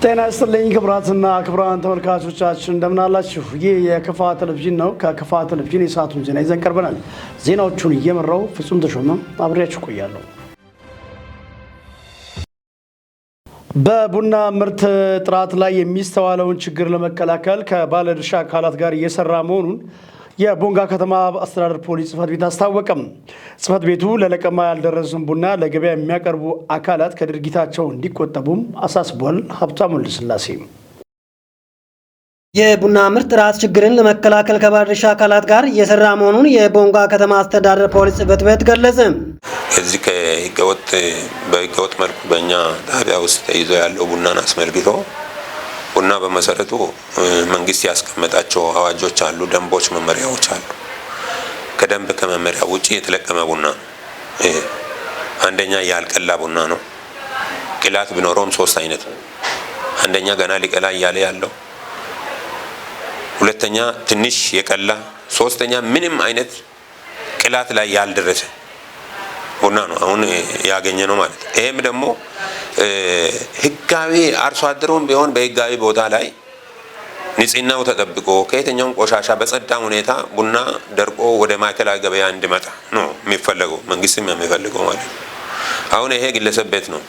ጤና ይስጥልኝ ክቡራትና ክቡራን ተመልካቾቻችን፣ እንደምን አላችሁ? ይህ የከፋ ቴሌቪዥን ነው። ከከፋ ቴሌቪዥን የሰዓቱን ዜና ይዘን ቀርበናል። ዜናዎቹን እየመራው ፍጹም ተሾመ አብሬያችሁ ቆያለሁ። በቡና ምርት ጥራት ላይ የሚስተዋለውን ችግር ለመከላከል ከባለድርሻ አካላት ጋር እየሰራ መሆኑን የቦንጋ ከተማ አስተዳደር ፖሊስ ጽሕፈት ቤት አስታወቀም። ጽሕፈት ቤቱ ለለቀማ ያልደረሰን ቡና ለገበያ የሚያቀርቡ አካላት ከድርጊታቸው እንዲቆጠቡም አሳስቧል። ሀብታሙ ወልደስላሴ። የቡና ምርት ጥራት ችግርን ለመከላከል ከባለድርሻ አካላት ጋር እየሰራ መሆኑን የቦንጋ ከተማ አስተዳደር ፖሊስ ጽሕፈት ቤት ገለጸ። ከዚህ በህገወጥ መልኩ በእኛ ጣቢያ ውስጥ ተይዞ ያለው ቡናን አስመልክቶ፣ ቡና በመሰረቱ መንግስት ያስቀመጣቸው አዋጆች አሉ፣ ደንቦች፣ መመሪያዎች አሉ። ከደንብ ከመመሪያ ውጪ የተለቀመ ቡና ነው። አንደኛ ያልቀላ ቡና ነው። ቅላት ቢኖረውም ሶስት አይነት ነው። አንደኛ ገና ሊቀላ እያለ ያለው፣ ሁለተኛ ትንሽ የቀላ፣ ሶስተኛ ምንም አይነት ቅላት ላይ ያልደረሰ ቡና ነው አሁን ያገኘ ነው ማለት። ይሄም ደግሞ ህጋዊ አርሶ አደሩም ቢሆን በህጋዊ ቦታ ላይ ንጽህናው ተጠብቆ ከየትኛውም ቆሻሻ በጸዳ ሁኔታ ቡና ደርቆ ወደ ማዕከላዊ ገበያ እንዲመጣ ነው የሚፈለገው፣ መንግስትም የሚፈልገው ማለት ነው። አሁን ይሄ ግለሰብ ቤት ነው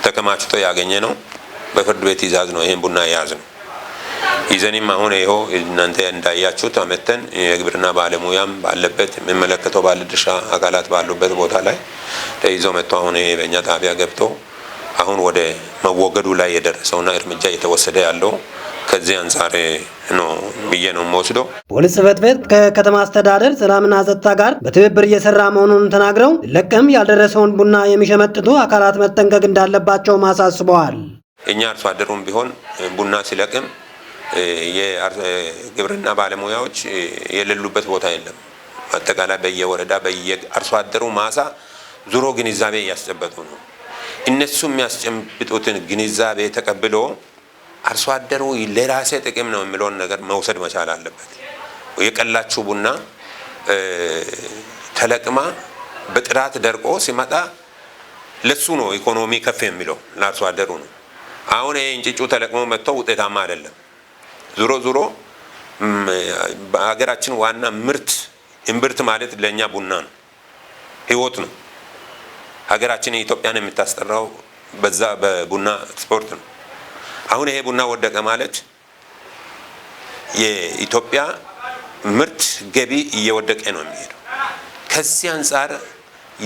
ተከማችቶ ያገኘ ነው። በፍርድ ቤት ትዕዛዝ ነው ይሄን ቡና የያዝ ነው። ይዘንም አሁን ይኸው እናንተ እንዳያችሁት አመተን የግብርና ባለሙያም ባለበት፣ የሚመለከተው ባለድርሻ አካላት ባሉበት ቦታ ላይ ተይዞ መጥቶ አሁን ይሄ በእኛ ጣቢያ ገብቶ አሁን ወደ መወገዱ ላይ የደረሰውና እርምጃ እየተወሰደ ያለው ከዚህ አንጻር ነው ብዬ ነው የምወስደው። ፖሊስ ጽሕፈት ቤት ከከተማ አስተዳደር ሰላምና ጸጥታ ጋር በትብብር እየሰራ መሆኑን ተናግረው ለቅም ያልደረሰውን ቡና የሚሸመጥቱ አካላት መጠንቀቅ እንዳለባቸው አሳስበዋል። እኛ አርሶ አደሩም ቢሆን ቡና ሲለቅም የግብርና ባለሙያዎች የሌሉበት ቦታ የለም። አጠቃላይ በየወረዳ በየአርሶ አደሩ ማሳ ዙሮ ግንዛቤ እያስጨበጡ ነው። እነሱ የሚያስጨብጡትን ግንዛቤ ተቀብሎ አርሶ አደሩ ለራሴ ጥቅም ነው የሚለውን ነገር መውሰድ መቻል አለበት። የቀላችሁ ቡና ተለቅማ በጥራት ደርቆ ሲመጣ ለሱ ነው ኢኮኖሚ ከፍ የሚለው፣ ለአርሶ አደሩ ነው። አሁን ይሄ እንጭጩ ተለቅሞ መጥቶ ውጤታማ አይደለም። ዙሮ ዙሮ በሀገራችን ዋና ምርት እምብርት ማለት ለእኛ ቡና ነው፣ ህይወት ነው። ሀገራችን ኢትዮጵያን የምታስጠራው በዛ በቡና ኤክስፖርት ነው። አሁን ይሄ ቡና ወደቀ ማለት የኢትዮጵያ ምርት ገቢ እየወደቀ ነው የሚሄደው። ከዚህ አንጻር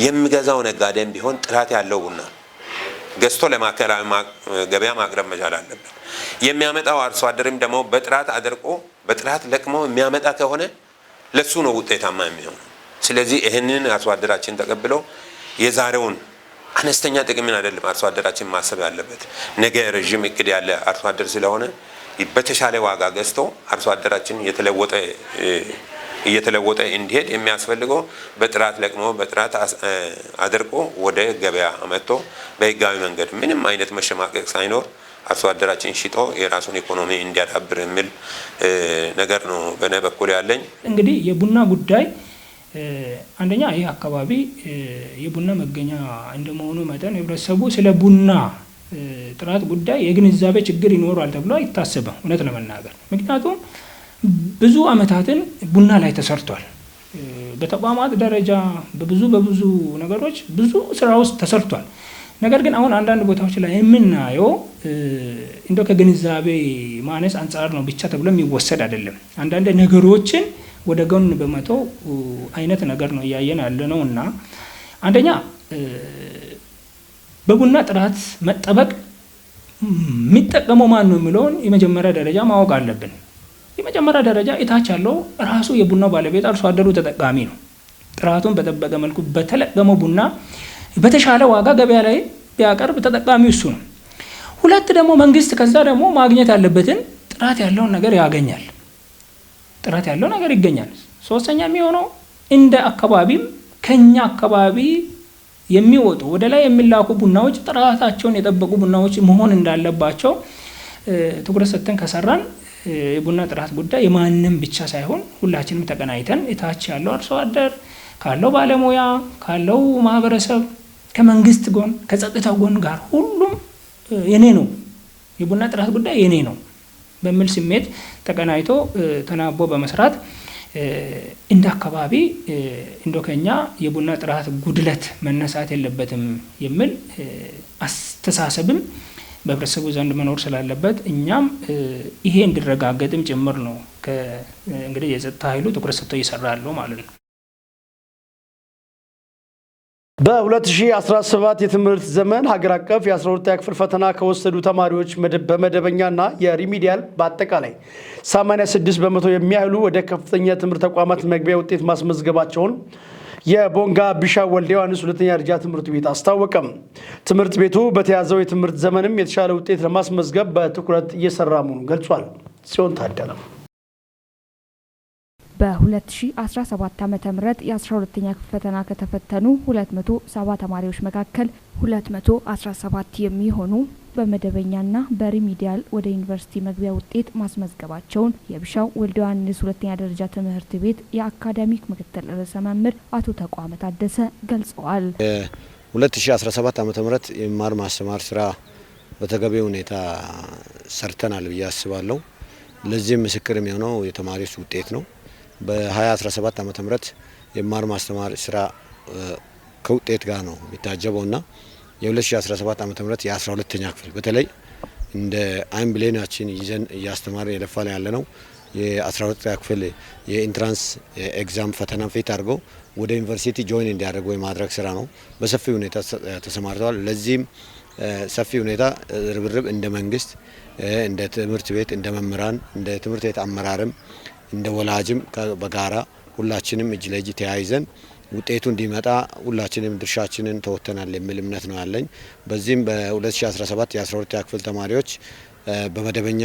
የሚገዛው ነጋዴም ቢሆን ጥራት ያለው ቡና ገዝቶ ለማዕከላዊ ገበያ ማቅረብ መቻል አለበት። የሚያመጣው አርሶ አደርም ደግሞ በጥራት አድርቆ በጥራት ለቅሞ የሚያመጣ ከሆነ ለሱ ነው ውጤታማ የሚሆነው። ስለዚህ ይህንን አርሶ አደራችን ተቀብሎ የዛሬውን አነስተኛ ጥቅምን አይደለም አርሶ አደራችን ማሰብ ያለበት። ነገ ረዥም እቅድ ያለ አርሶ አደር ስለሆነ በተሻለ ዋጋ ገዝቶ አርሶ አደራችን እየተለወጠ እንዲሄድ የሚያስፈልገው በጥራት ለቅሞ በጥራት አድርቆ ወደ ገበያ መጥቶ በህጋዊ መንገድ ምንም አይነት መሸማቀቅ ሳይኖር አርሶ አደራችን ሽጦ የራሱን ኢኮኖሚ እንዲያዳብር የሚል ነገር ነው በእኔ በኩል ያለኝ። እንግዲህ የቡና ጉዳይ አንደኛ ይህ አካባቢ የቡና መገኛ እንደመሆኑ መጠን ህብረተሰቡ ስለ ቡና ጥራት ጉዳይ የግንዛቤ ችግር ይኖራል ተብሎ አይታሰብም፣ እውነት ለመናገር። ምክንያቱም ብዙ ዓመታትን ቡና ላይ ተሰርቷል። በተቋማት ደረጃ በብዙ በብዙ ነገሮች ብዙ ስራ ውስጥ ተሰርቷል። ነገር ግን አሁን አንዳንድ ቦታዎች ላይ የምናየው እንደው ከግንዛቤ ማነስ አንጻር ነው ብቻ ተብሎ የሚወሰድ አይደለም። አንዳንድ ነገሮችን ወደ ጎን በመተው አይነት ነገር ነው እያየን ያለ ነው። እና አንደኛ በቡና ጥራት መጠበቅ የሚጠቀመው ማን ነው የሚለውን የመጀመሪያ ደረጃ ማወቅ አለብን። የመጀመሪያ ደረጃ እታች ያለው ራሱ የቡናው ባለቤት አርሶ አደሩ ተጠቃሚ ነው። ጥራቱን በጠበቀ መልኩ በተለቀመው ቡና በተሻለ ዋጋ ገበያ ላይ ቢያቀርብ ተጠቃሚው እሱ ነው። ሁለት ደግሞ መንግስት ከዛ ደግሞ ማግኘት ያለበትን ጥራት ያለውን ነገር ያገኛል። ጥራት ያለው ነገር ይገኛል። ሶስተኛ የሚሆነው እንደ አካባቢም ከኛ አካባቢ የሚወጡ ወደ ላይ የሚላኩ ቡናዎች ጥራታቸውን የጠበቁ ቡናዎች መሆን እንዳለባቸው ትኩረት ሰጥተን ከሰራን የቡና ጥራት ጉዳይ የማንም ብቻ ሳይሆን ሁላችንም ተቀናይተን እታች ያለው አርሶ አደር ካለው ባለሙያ፣ ካለው ማህበረሰብ፣ ከመንግስት ጎን፣ ከጸጥታው ጎን ጋር ሁሉም የኔ ነው። የቡና ጥራት ጉዳይ የኔ ነው በሚል ስሜት ተቀናይቶ ተናቦ በመስራት እንደ አካባቢ እንደ ከኛ የቡና ጥራት ጉድለት መነሳት የለበትም የሚል አስተሳሰብም በህብረተሰቡ ዘንድ መኖር ስላለበት እኛም ይሄ እንዲረጋገጥም ጭምር ነው እንግዲህ የጸጥታ ኃይሉ ትኩረት ሰጥቶ እየሰራ ያለው ማለት ነው። በ2017 የትምህርት ዘመን ሀገር አቀፍ የ12ኛ ክፍል ፈተና ከወሰዱ ተማሪዎች በመደበኛና የ remedial በአጠቃላይ 86% የሚያህሉ ወደ ከፍተኛ ትምህርት ተቋማት መግቢያ ውጤት ማስመዝገባቸውን የቦንጋ ቢሻ ወልደ ዮሐንስ ሁለተኛ ደረጃ ትምህርት ቤት አስታወቀም። ትምህርት ቤቱ በተያዘው የትምህርት ዘመንም የተሻለ ውጤት ለማስመዝገብ በትኩረት እየሰራ መሆኑን ገልጿል። ጽዮን ታደለም። በ2017 ዓ.ም የ12ኛ ክፍል ፈተና ከተፈተኑ 270 ተማሪዎች መካከል 217 የሚሆኑ በመደበኛና በ remedial ወደ ዩኒቨርሲቲ መግቢያ ውጤት ማስመዝገባቸውን የቢሻው ወልደ ዮሐንስ ሁለተኛ ደረጃ ትምህርት ቤት የአካዳሚክ ምክትል ርዕሰ መምህር አቶ ተቋመ ታደሰ ገልጸዋል። 2017 ዓ.ም የመማር ማስተማር ስራ በተገቢ ሁኔታ ሰርተናል ብዬ አስባለሁ። ለዚህም ምስክር የሚሆነው የተማሪዎች ውጤት ነው። በ2017 ዓ.ም የመማር ማስተማር ስራ ከውጤት ጋር ነው የሚታጀበውና የ2017 ዓ.ም የ12ኛ ክፍል በተለይ እንደ አይን ብሌናችን ይዘን እያስተማርን የለፋን ያለ ነው። የ12ኛ ክፍል የ entrance exam ፈተና ፊት አድርገው ወደ ዩኒቨርሲቲ join እንዲያደርጉ የማድረግ ስራ ነው በሰፊ ሁኔታ ተሰማርተዋል። ለዚህም ሰፊ ሁኔታ ርብርብ እንደ መንግስት፣ እንደ ትምህርት ቤት፣ እንደ መምህራን፣ እንደ ትምህርት ቤት አመራርም፣ እንደ ወላጅም በጋራ ሁላችንም እጅ ለእጅ ተያይዘን ውጤቱ እንዲመጣ ሁላችንም ድርሻችንን ተወጥተናል የሚል እምነት ነው ያለኝ። በዚህም በ2017 የ12ኛ ክፍል ተማሪዎች በመደበኛ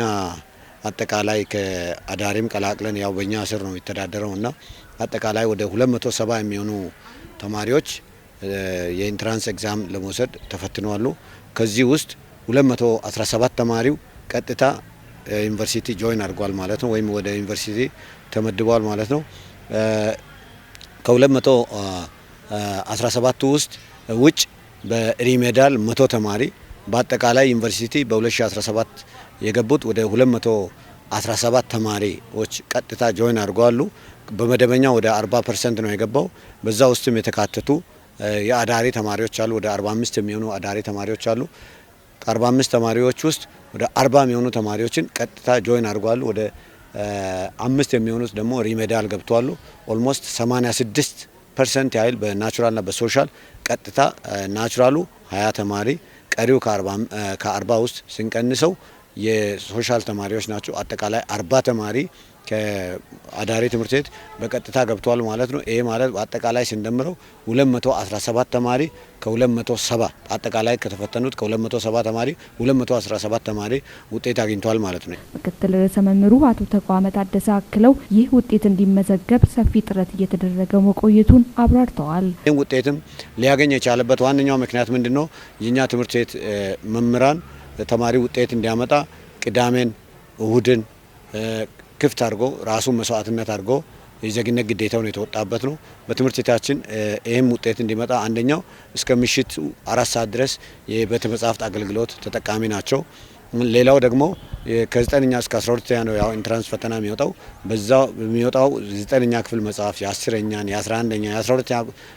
አጠቃላይ ከአዳሪም ቀላቅለን ያው በእኛ ስር ነው የሚተዳደረው እና አጠቃላይ ወደ 270 የሚሆኑ ተማሪዎች የ entrance exam ለመውሰድ ተፈትነዋል። ከዚህ ውስጥ 217 ተማሪው ቀጥታ ዩኒቨርሲቲ join አድርጓል ማለት ነው፣ ወይም ወደ ዩኒቨርሲቲ ተመድቧል ማለት ነው። ከ217 ውስጥ ውጭ በ remedial 100 ተማሪ፣ በአጠቃላይ ዩኒቨርሲቲ በ2017 የገቡት ወደ 217 ተማሪዎች ቀጥታ join አድርገዋል። በመደበኛ ወደ 40% ነው የገባው። በዛ ውስጥም የተካተቱ የአዳሪ ተማሪዎች አሉ። ወደ 45 የሚሆኑ አዳሪ ተማሪዎች አሉ። ከ45 ተማሪዎች ውስጥ ወደ 40 የሚሆኑ ተማሪዎችን ቀጥታ join አድርገዋል። ወደ 5 የሚሆኑት ደግሞ remedial ገብተዋል። Almost 86% ያህል በ natural ና በ social ቀጥታ፣ natural ኡ 20 ተማሪ፣ ቀሪው ከ40 ውስጥ ስንቀንሰው የ social ተማሪዎች ናቸው። አጠቃላይ 40 ተማሪ ከአዳሪ ትምህርት ቤት በቀጥታ ገብቷል ማለት ነው። ይሄ ማለት በአጠቃላይ ስንደምረው 217 ተማሪ ከ270፣ አጠቃላይ ከተፈተኑት ከ270 ተማሪ 217 ተማሪ ውጤት አግኝቷል ማለት ነው። ምክትል ርዕሰ መምህሩ አቶ ተቋመ ታደሰ አክለው ይህ ውጤት እንዲመዘገብ ሰፊ ጥረት እየተደረገ መቆየቱን አብራርተዋል። ይህን ውጤትም ሊያገኝ የቻለበት ዋነኛው ምክንያት ምንድን ነው? የኛ ትምህርት ቤት መምህራን ተማሪ ውጤት እንዲያመጣ ቅዳሜን እሁድን ክፍት አድርጎ ራሱን መስዋዕትነት አድርጎ የዜግነት ግዴታውን የተወጣበት ነው። በትምህርት ቤታችን ይህም ውጤት እንዲመጣ አንደኛው እስከ ምሽቱ 4 ሰዓት ድረስ የቤተ መጻሕፍት አገልግሎት ተጠቃሚ ናቸው። ሌላው ደግሞ ከ9ኛ እስከ 12ኛ ነው ያው entrance ፈተና የሚወጣው። በዛው የሚወጣው 9ኛ ክፍል መጽሐፍ፣ የ10ኛን፣ የ11ኛ፣ የ12ኛ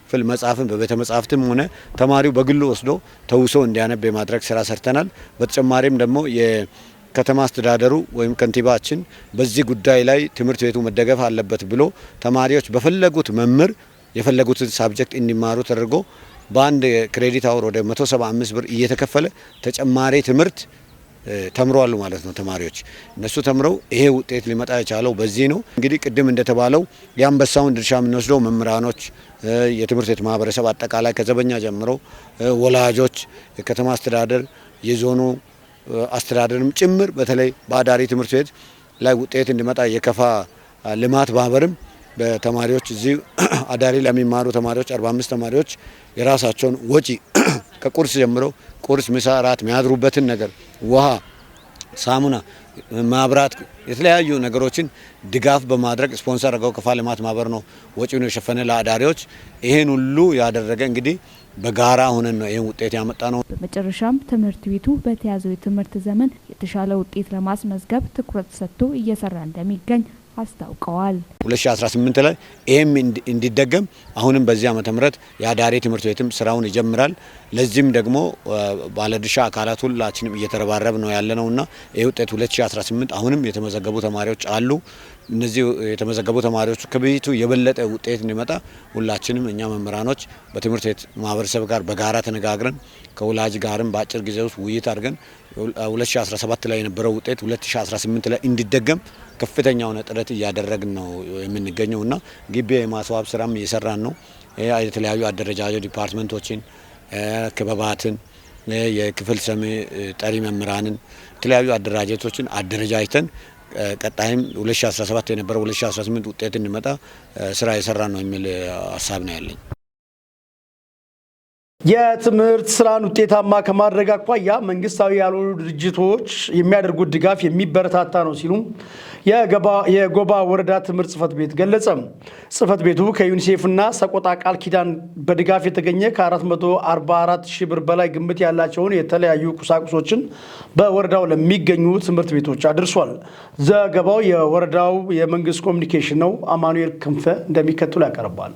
ክፍል መጽሐፍን በቤተ መጻሕፍትም ሆነ ተማሪው በግሉ ወስዶ ተውሶ እንዲያነብ የማድረግ ስራ ሰርተናል። በተጨማሪም ደግሞ ከተማ አስተዳደሩ ወይም ከንቲባችን በዚህ ጉዳይ ላይ ትምህርት ቤቱ መደገፍ አለበት ብሎ ተማሪዎች በፈለጉት መምህር የፈለጉትን subject እንዲማሩ ተደርጎ በአንድ credit hour ወደ 175 ብር እየተከፈለ ተጨማሪ ትምህርት ተምረዋል ማለት ነው። ተማሪዎች እነሱ ተምረው ይሄ ውጤት ሊመጣ የቻለው በዚህ ነው። እንግዲህ ቅድም እንደተባለው የአንበሳውን ድርሻ የምንወስደው መምህራኖች፣ የትምህርት ቤት ማህበረሰብ አጠቃላይ ከዘበኛ ጀምሮ፣ ወላጆች፣ የከተማ አስተዳደር፣ የዞኑ አስተዳደርም ጭምር፣ በተለይ በአዳሪ ትምህርት ቤት ላይ ውጤት እንዲመጣ የከፋ ልማት ማህበርም በተማሪዎች እዚህ አዳሪ ለሚማሩ ተማሪዎች 45 ተማሪዎች የራሳቸውን ወጪ ከቁርስ ጀምሮ ቁርስ፣ ምሳ፣ ራት የሚያድሩበትን ነገር፣ ውሃ፣ ሳሙና፣ ማብራት፣ የተለያዩ ነገሮችን ድጋፍ በማድረግ ስፖንሰር አድርገው ከፋ ልማት ማህበር ነው ወጪውን የሸፈነ ለአዳሪዎች። ይሄን ሁሉ ያደረገ እንግዲህ በጋራ ሆነን ነው ይሄን ውጤት ያመጣነው። በመጨረሻም ትምህርት ቤቱ በተያዘው የትምህርት ዘመን የተሻለ ውጤት ለማስመዝገብ ትኩረት ሰጥቶ እየሰራ እንደሚገኝ አስታውቀዋል። 2018 ላይ ይሄም እንዲደገም አሁንም በዚህ ዓመተ ምህረት የአዳሪ ትምህርት ቤትም ስራውን ይጀምራል። ለዚህም ደግሞ ባለድርሻ አካላት ሁላችንም እየተረባረብ ነው ያለነውና ይሄ ውጤት 2018 አሁንም የተመዘገቡ ተማሪዎች አሉ። እነዚህ የተመዘገቡ ተማሪዎች ከበፊቱ የበለጠ ውጤት እንዲመጣ ሁላችንም እኛ መምህራኖች በትምህርት ቤት ማህበረሰብ ጋር በጋራ ተነጋግረን ከወላጅ ጋርም በአጭር ጊዜ ውስጥ ውይይት አድርገን 2017 ላይ የነበረው ውጤት 2018 ላይ እንዲደገም ከፍተኛውን ጥረት እያደረግን ነው የምንገኘውና ግቢ የማስዋብ ስራም እየሰራን ነው። የተለያዩ አደረጃጀት department ኦችን፣ ክበባትን፣ የክፍል ስም ጠሪ መምህራንን የተለያዩ አደረጃጀቶችን አደረጃጅተን ቀጣይም 2017 የነበረው 2018 ውጤት እንዲመጣ ስራ እየሰራን ነው የሚል ሀሳብ ነው ያለኝ። የትምህርት ስራን ውጤታማ ከማድረግ አኳያ መንግስታዊ ያልሆኑ ድርጅቶች የሚያደርጉት ድጋፍ የሚበረታታ ነው ሲሉ የጎባ ወረዳ ትምህርት ጽሕፈት ቤት ገለጸ። ጽሕፈት ቤቱ ከዩኒሴፍና ሰቆጣ ቃል ኪዳን በድጋፍ የተገኘ ከ444 ሺህ ብር በላይ ግምት ያላቸውን የተለያዩ ቁሳቁሶችን በወረዳው ለሚገኙ ትምህርት ቤቶች አድርሷል። ዘገባው የወረዳው የመንግስት ኮሚኒኬሽን ነው። አማኑኤል ክንፈ እንደሚከተለው ያቀርባል።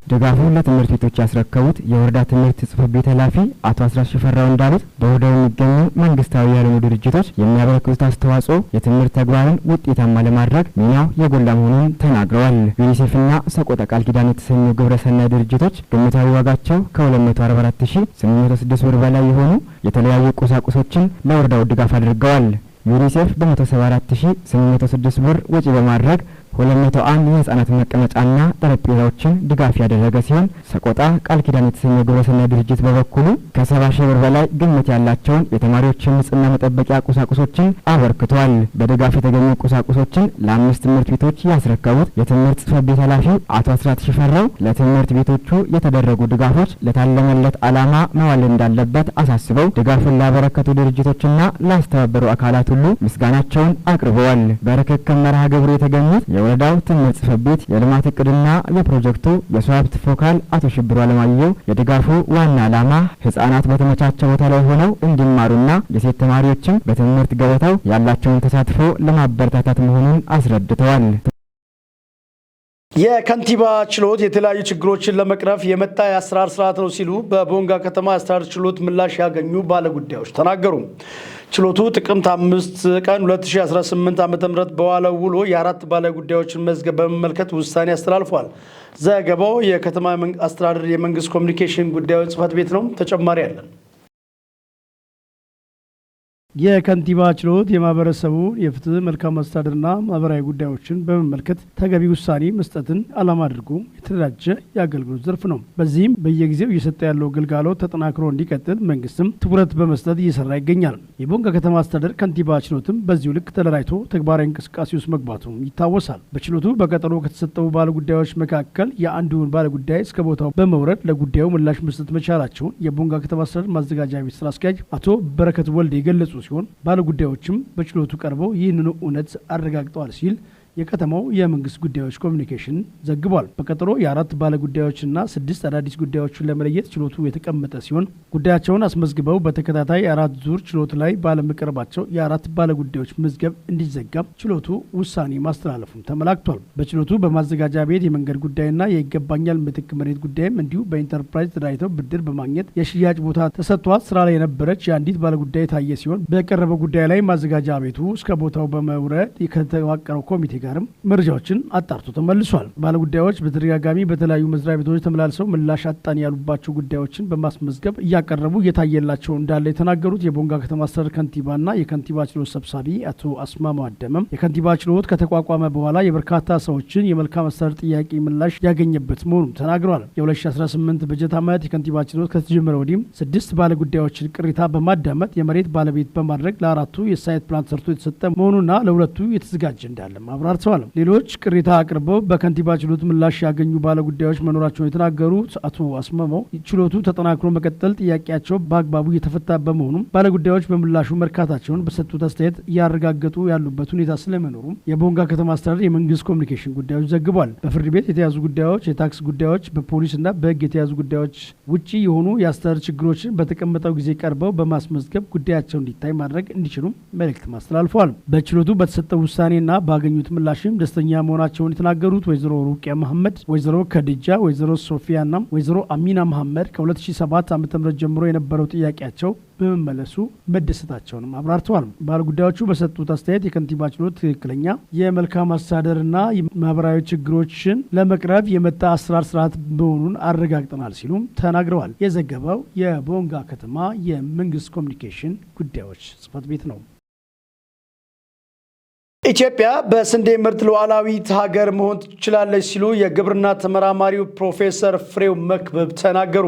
ድጋፉን ለትምህርት ቤቶች ያስረከቡት የወረዳ ትምህርት ጽሕፈት ቤት ኃላፊ አቶ አስራት ሽፈራው እንዳሉት በወረዳው የሚገኙ መንግስታዊ ያልሆኑ ድርጅቶች የሚያበረክቱት አስተዋጽኦ የትምህርት ተግባርን ውጤታማ ለማድረግ ሚናው የጎላ መሆኑን ተናግረዋል። ዩኒሴፍና ሰቆጣ ቃል ኪዳን የተሰኙ ግብረሰናይ ድርጅቶች ግምታዊ ዋጋቸው ከ244806 ብር በላይ የሆኑ የተለያዩ ቁሳቁሶችን ለወረዳው ድጋፍ አድርገዋል። ዩኒሴፍ በ174806 ብር ወጪ በማድረግ 201 የህፃናት መቀመጫና ጠረጴዛዎችን ድጋፍ ያደረገ ሲሆን ሰቆጣ ቃል ኪዳን የተሰኘው ግብረሰናይ ድርጅት በበኩሉ ከ70 ሺህ ብር በላይ ግምት ያላቸውን የተማሪዎችን ንጽህና መጠበቂያ ቁሳቁሶችን አበርክቷል። በድጋፍ የተገኙ ቁሳቁሶችን ለአምስት ትምህርት ቤቶች ያስረከቡት የትምህርት ጽሕፈት ቤት ኃላፊ አቶ አስራት ሽፈራው ለትምህርት ቤቶቹ የተደረጉ ድጋፎች ለታለመለት ዓላማ መዋል እንዳለበት አሳስበው ድጋፉን ላበረከቱ ድርጅቶችና ላስተባበሩ አካላት ሁሉ ምስጋናቸውን አቅርበዋል። በርክክብ መርሃ ግብሩ የተገኙት የወረዳው ትምህርት ጽሕፈት ቤት የልማት እቅድና የፕሮጀክቱ የሰው ሀብት focal አቶ ሽብሩ አለማየሁ የድጋፉ ዋና ዓላማ ህጻናት በተመቻቸ ቦታ ላይ ሆነው እንዲማሩና የሴት ተማሪዎችም በትምህርት ገበታው ያላቸውን ተሳትፎ ለማበረታታት መሆኑን አስረድተዋል። የከንቲባ ችሎት የተለያዩ ችግሮችን ለመቅረፍ የመጣ የአሰራር ስርዓት ነው ሲሉ በቦንጋ ከተማ አስተዳደር ችሎት ምላሽ ያገኙ ባለጉዳዮች ተናገሩ። ችሎቱ ጥቅምት 5 ቀን 2018 ዓ.ም በዋለው ውሎ የአራት ባለጉዳዮችን መዝገብ በመመልከት ውሳኔ አስተላልፏል። ዘገባው የከተማ አስተዳደር የመንግስት ኮሚኒኬሽን ጉዳዮች ጽሕፈት ቤት ነው። ተጨማሪ አለን። የከንቲባ ችሎት የማህበረሰቡ የፍትህ፣ መልካም አስተዳደርና ማህበራዊ ጉዳዮችን በመመልከት ተገቢ ውሳኔ መስጠትን ዓላማ አድርጎ የተደራጀ የአገልግሎት ዘርፍ ነው። በዚህም በየጊዜው እየሰጠ ያለው ግልጋሎት ተጠናክሮ እንዲቀጥል መንግስትም ትኩረት በመስጠት እየሰራ ይገኛል። የቦንጋ ከተማ አስተዳደር ከንቲባ ችሎትም በዚሁ ልክ ተደራጅቶ ተግባራዊ እንቅስቃሴ ውስጥ መግባቱ ይታወሳል። በችሎቱ በቀጠሮ ከተሰጠው ባለጉዳዮች መካከል የአንዱን ባለጉዳይ እስከ ቦታው በመውረድ ለጉዳዩ ምላሽ መስጠት መቻላቸውን የቦንጋ ከተማ አስተዳደር ማዘጋጃ ቤት ስራ አስኪያጅ አቶ በረከት ወልዴ የገለጹ ሲሆን ባለጉዳዮችም በችሎቱ ቀርበው ይህንኑ እውነት አረጋግጠዋል ሲል የከተማው የመንግስት ጉዳዮች ኮሚኒኬሽን ዘግቧል። በቀጠሮ የአራት ባለጉዳዮችና 6 አዳዲስ ጉዳዮችን ለመለየት ችሎቱ የተቀመጠ ሲሆን ጉዳያቸውን አስመዝግበው በተከታታይ 4 ዙር ችሎት ላይ ባለመቅረባቸው የአራት ባለጉዳዮች መዝገብ እንዲዘጋ ችሎቱ ውሳኔ ማስተላለፉም ተመላክቷል። በችሎቱ በማዘጋጃ ቤት የመንገድ ጉዳይና የይገባኛል ምትክ መሬት ጉዳይም እንዲሁ በኢንተርፕራይዝ ተደራጅተው ብድር በማግኘት የሽያጭ ቦታ ተሰጥቷት ስራ ላይ የነበረች የአንዲት ባለጉዳይ ታየ ሲሆን በቀረበው ጉዳይ ላይ ማዘጋጃ ቤቱ እስከ ቦታው በመውረድ ከተዋቀረው ኮሚቴ ጋር መረጃዎችን አጣርቶ ተመልሷል። ባለጉዳዮች በተደጋጋሚ በተለያዩ መስሪያ ቤቶች ተመላልሰው ምላሽ አጣን ያሉባቸው ጉዳዮችን በማስመዝገብ እያቀረቡ እየታየላቸው እንዳለ የተናገሩት የቦንጋ ከተማ አስተዳደር ከንቲባና የከንቲባ ችሎት ሰብሳቢ አቶ አስማማው አደመም የከንቲባ ችሎት ከተቋቋመ በኋላ የበርካታ ሰዎችን የመልካም አስተዳደር ጥያቄ ምላሽ ያገኘበት መሆኑን ተናግረዋል። የ2018 በጀት ዓመት የከንቲባ ችሎት ከተጀመረ ወዲህም 6 ባለጉዳዮችን ቅሬታ በማዳመጥ የመሬት ባለቤት በማድረግ ለአራቱ የ site plan ሰርቶ የተሰጠ መሆኑና ለሁለቱ የተዘጋጀ እንዳለ አብራርተዋል። አብራርተዋል። ሌሎች ቅሬታ አቅርበው በከንቲባ ችሎት ምላሽ ያገኙ ባለጉዳዮች መኖራቸውን የተናገሩት አቶ አስማማው ችሎቱ ተጠናክሮ መቀጠል ጥያቄያቸው በአግባቡ እየተፈታ በመሆኑም ባለጉዳዮች በምላሹ መርካታቸውን በሰጡት አስተያየት እያረጋገጡ ያሉበት ሁኔታ ስለመኖሩ የቦንጋ ከተማ አስተዳደር የመንግስት ኮሚኒኬሽን ጉዳዮች ዘግቧል። በፍርድ ቤት የተያዙ ጉዳዮች፣ የታክስ ጉዳዮች፣ በፖሊስና በሕግ የተያዙ ጉዳዮች ውጪ የሆኑ የአስተዳደር ችግሮችን በተቀመጠው ጊዜ ቀርበው በማስመዝገብ ጉዳያቸው እንዲታይ ማድረግ እንዲችሉም መልእክት አስተላልፈዋል። በችሎቱ በተሰጠው ውሳኔና ባገኙት ምላሽም ደስተኛ መሆናቸውን የተናገሩት ወይዘሮ ሩቅያ መሐመድ፣ ወይዘሮ ከድጃ፣ ወይዘሮ ሶፊያና ወይዘሮ አሚና መሐመድ ከ2007 ዓ.ም ጀምሮ የነበረው ጥያቄያቸው በመመለሱ መደሰታቸውንም አብራርተዋል። ባለጉዳዮቹ በሰጡት አስተያየት የከንቲባ ችሎት ትክክለኛ የመልካም አስተዳደርና ማህበራዊ ችግሮችን ለመቅረፍ የመጣ አሰራር ስርዓት መሆኑን አረጋግጠናል ሲሉም ተናግረዋል። የዘገበው የቦንጋ ከተማ የመንግስት ኮሚኒኬሽን ጉዳዮች ጽሕፈት ቤት ነው። ኢትዮጵያ በስንዴ ምርት ሉዓላዊት ሀገር መሆን ትችላለች ሲሉ የግብርና ተመራማሪው ፕሮፌሰር ፍሬው መክብብ ተናገሩ።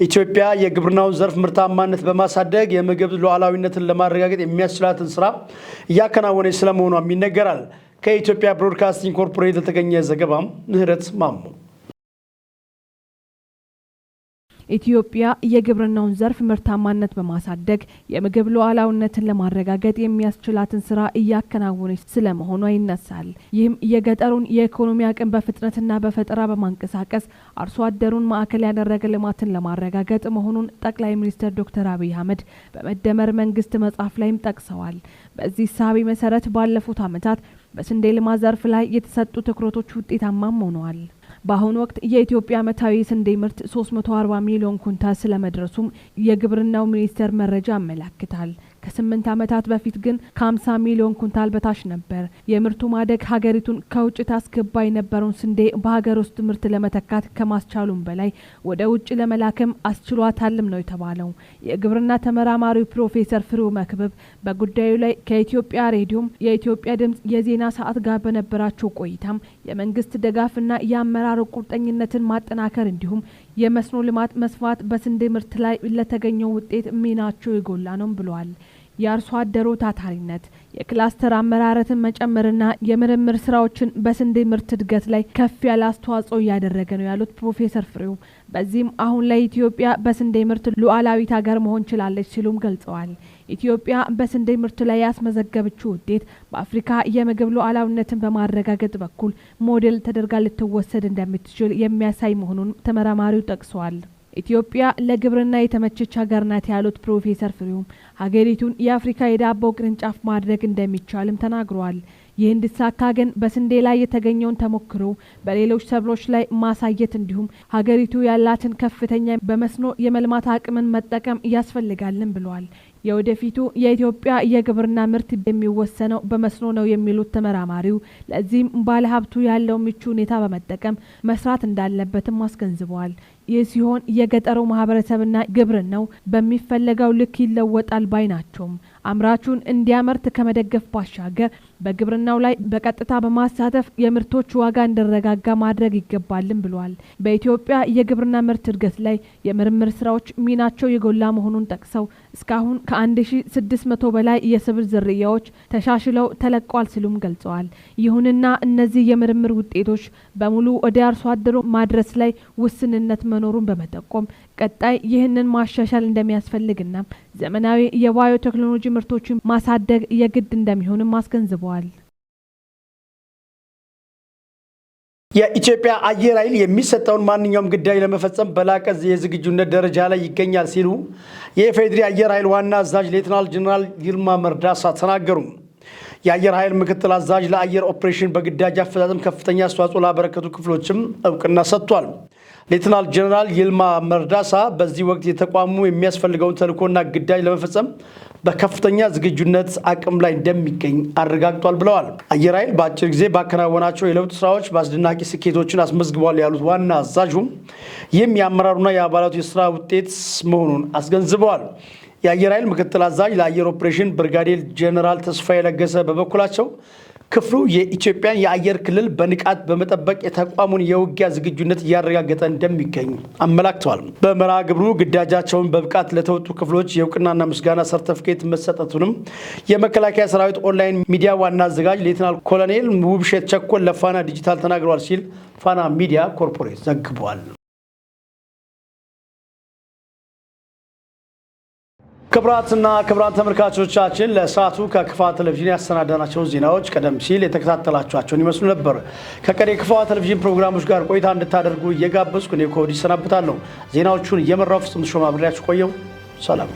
ኢትዮጵያ የግብርናውን ዘርፍ ምርታማነት በማሳደግ የምግብ ሉዓላዊነትን ለማረጋገጥ የሚያስችላትን ስራ እያከናወነች ስለመሆኗም ይነገራል። ከኢትዮጵያ ብሮድካስቲንግ ኮርፖሬት የተገኘ ዘገባም ምህረት ማሞ። ኢትዮጵያ የግብርናውን ዘርፍ ምርታማነት በማሳደግ የምግብ ሉዓላዊነትን ለማረጋገጥ የሚያስችላትን ስራ እያከናወነች ስለመሆኗ ይነሳል። ይህም የገጠሩን የኢኮኖሚ አቅም በፍጥነትና በፈጠራ በማንቀሳቀስ አርሶ አደሩን ማዕከል ያደረገ ልማትን ለማረጋገጥ መሆኑን ጠቅላይ ሚኒስትር ዶክተር አብይ አህመድ በመደመር መንግስት መጽሐፍ ላይም ጠቅሰዋል። በዚህ እሳቤ መሰረት ባለፉት ዓመታት በስንዴ ልማት ዘርፍ ላይ የተሰጡ ትኩረቶች ውጤታማም ሆነዋል። በአሁኑ ወቅት የኢትዮጵያ ዓመታዊ ስንዴ ምርት 340 ሚሊዮን ኩንታል ስለመድረሱም የግብርናው ሚኒስቴር መረጃ ያመላክታል። ከ8 ዓመታት በፊት ግን ከ50 ሚሊዮን ኩንታል በታች ነበር። የምርቱ ማደግ ሀገሪቱን ከውጭ ታስገባ የነበረውን ስንዴ በሀገር ውስጥ ምርት ለመተካት ከማስቻሉም በላይ ወደ ውጭ ለመላክም አስችሏታልም ነው የተባለው። የግብርና ተመራማሪው ፕሮፌሰር ፍሬው መክብብ በጉዳዩ ላይ ከኢትዮጵያ ሬዲዮም የኢትዮጵያ ድምጽ የዜና ሰዓት ጋር በነበራቸው ቆይታም የመንግስት ድጋፍና የአመራር ቁርጠኝነትን ማጠናከር እንዲሁም የመስኖ ልማት መስፋት በስንዴ ምርት ላይ ለተገኘው ውጤት ሚናቸው የጎላ ነው ብለዋል። የአርሶ አደሩ ታታሪነት፣ የክላስተር አመራረትን መጨመርና የምርምር ስራዎችን በስንዴ ምርት እድገት ላይ ከፍ ያለ አስተዋጽኦ እያደረገ ነው ያሉት ፕሮፌሰር ፍሬው በዚህም አሁን ላይ ኢትዮጵያ በስንዴ ምርት ሉዓላዊት ሀገር መሆን ችላለች ሲሉም ገልጸዋል። ኢትዮጵያ በስንዴ ምርት ላይ ያስመዘገበችው ውጤት በአፍሪካ የምግብ ሉዓላዊነትን በማረጋገጥ በኩል ሞዴል ተደርጋ ልትወሰድ እንደምትችል የሚያሳይ መሆኑን ተመራማሪው ጠቅሰዋል። ኢትዮጵያ ለግብርና የተመቸች ሀገር ናት ያሉት ፕሮፌሰር ፍሬውም ሀገሪቱን የአፍሪካ የዳቦ ቅርንጫፍ ማድረግ እንደሚቻልም ተናግረዋል። ይህ እንዲሳካ ግን በስንዴ ላይ የተገኘውን ተሞክሮ በሌሎች ሰብሎች ላይ ማሳየት እንዲሁም ሀገሪቱ ያላትን ከፍተኛ በመስኖ የመልማት አቅምን መጠቀም ያስፈልጋልን ብለዋል። የወደፊቱ የኢትዮጵያ የግብርና ምርት የሚወሰነው በመስኖ ነው የሚሉት ተመራማሪው ለዚህም ባለሀብቱ ያለው ምቹ ሁኔታ በመጠቀም መስራት እንዳለበትም አስገንዝበዋል። ይህ ሲሆን የገጠሩ ማህበረሰብና ግብርናው በሚፈለገው ልክ ይለወጣል ባይ ናቸውም። አምራቹን እንዲያመርት ከመደገፍ ባሻገር በግብርናው ላይ በቀጥታ በማሳተፍ የምርቶች ዋጋ እንዲረጋጋ ማድረግ ይገባልም ብለዋል። በኢትዮጵያ የግብርና ምርት እድገት ላይ የምርምር ስራዎች ሚናቸው የጎላ መሆኑን ጠቅሰው እስካሁን ከ1600 በላይ የሰብል ዝርያዎች ተሻሽለው ተለቀዋል ሲሉም ገልጸዋል። ይሁንና እነዚህ የምርምር ውጤቶች በሙሉ ወደ አርሶ አደሩ ማድረስ ላይ ውስንነት መኖሩን በመጠቆም ቀጣይ ይህንን ማሻሻል እንደሚያስፈልግና ዘመናዊ የባዮቴክኖሎጂ ምርቶችን ማሳደግ የግድ እንደሚሆንም አስገንዝበዋል። የኢትዮጵያ አየር ኃይል የሚሰጠውን ማንኛውም ግዳጅ ለመፈጸም በላቀ የዝግጁነት ደረጃ ላይ ይገኛል ሲሉ የኢፌዴሪ አየር ኃይል ዋና አዛዥ ሌተናል ጀነራል ይልማ መርዳሳ ተናገሩ። የአየር ኃይል ምክትል አዛዥ ለአየር ኦፕሬሽን በግዳጅ አፈጻጸም ከፍተኛ አስተዋጽኦ ላበረከቱ ክፍሎችም እውቅና ሰጥቷል። ሌተናል ጀነራል ይልማ መርዳሳ በዚህ ወቅት የተቋሙ የሚያስፈልገውን ተልዕኮና ግዳጅ ለመፈጸም በከፍተኛ ዝግጁነት አቅም ላይ እንደሚገኝ አረጋግጧል ብለዋል። አየር ኃይል በአጭር ጊዜ ባከናወናቸው የለውጥ ስራዎች በአስደናቂ ስኬቶችን አስመዝግቧል ያሉት ዋና አዛዡም ይህም የአመራሩና የአባላቱ የስራ ውጤት መሆኑን አስገንዝበዋል። የአየር ኃይል ምክትል አዛዥ ለአየር ኦፕሬሽን ብርጋዴር ጄኔራል ተስፋዬ ለገሰ በበኩላቸው ክፍሉ የኢትዮጵያን የአየር ክልል በንቃት በመጠበቅ የተቋሙን የውጊያ ዝግጁነት እያረጋገጠ እንደሚገኝ አመላክተዋል። በመርሃ ግብሩ ግዳጃቸውን በብቃት ለተወጡ ክፍሎች የእውቅናና ምስጋና ሰርተፍኬት መሰጠቱንም የመከላከያ ሰራዊት ኦንላይን ሚዲያ ዋና አዘጋጅ ሌተናል ኮሎኔል ውብሸት ቸኮል ለፋና ዲጂታል ተናግረዋል ሲል ፋና ሚዲያ ኮርፖሬት ዘግቧል። ክቡራትና ክቡራን ተመልካቾቻችን፣ ለሰዓቱ ከክፋ ቴሌቪዥን ያሰናዳናቸው ዜናዎች ቀደም ሲል የተከታተላችኋቸውን ይመስሉ ነበር። ከቀሪ የክፋ ቴሌቪዥን ፕሮግራሞች ጋር ቆይታ እንድታደርጉ እየጋበዝኩ እኔ ከወዲሁ እሰናበታለሁ። ዜናዎቹን እየመራው ፍጹም ተሾመ አብሬያችሁ ቆየሁ። ሰላም።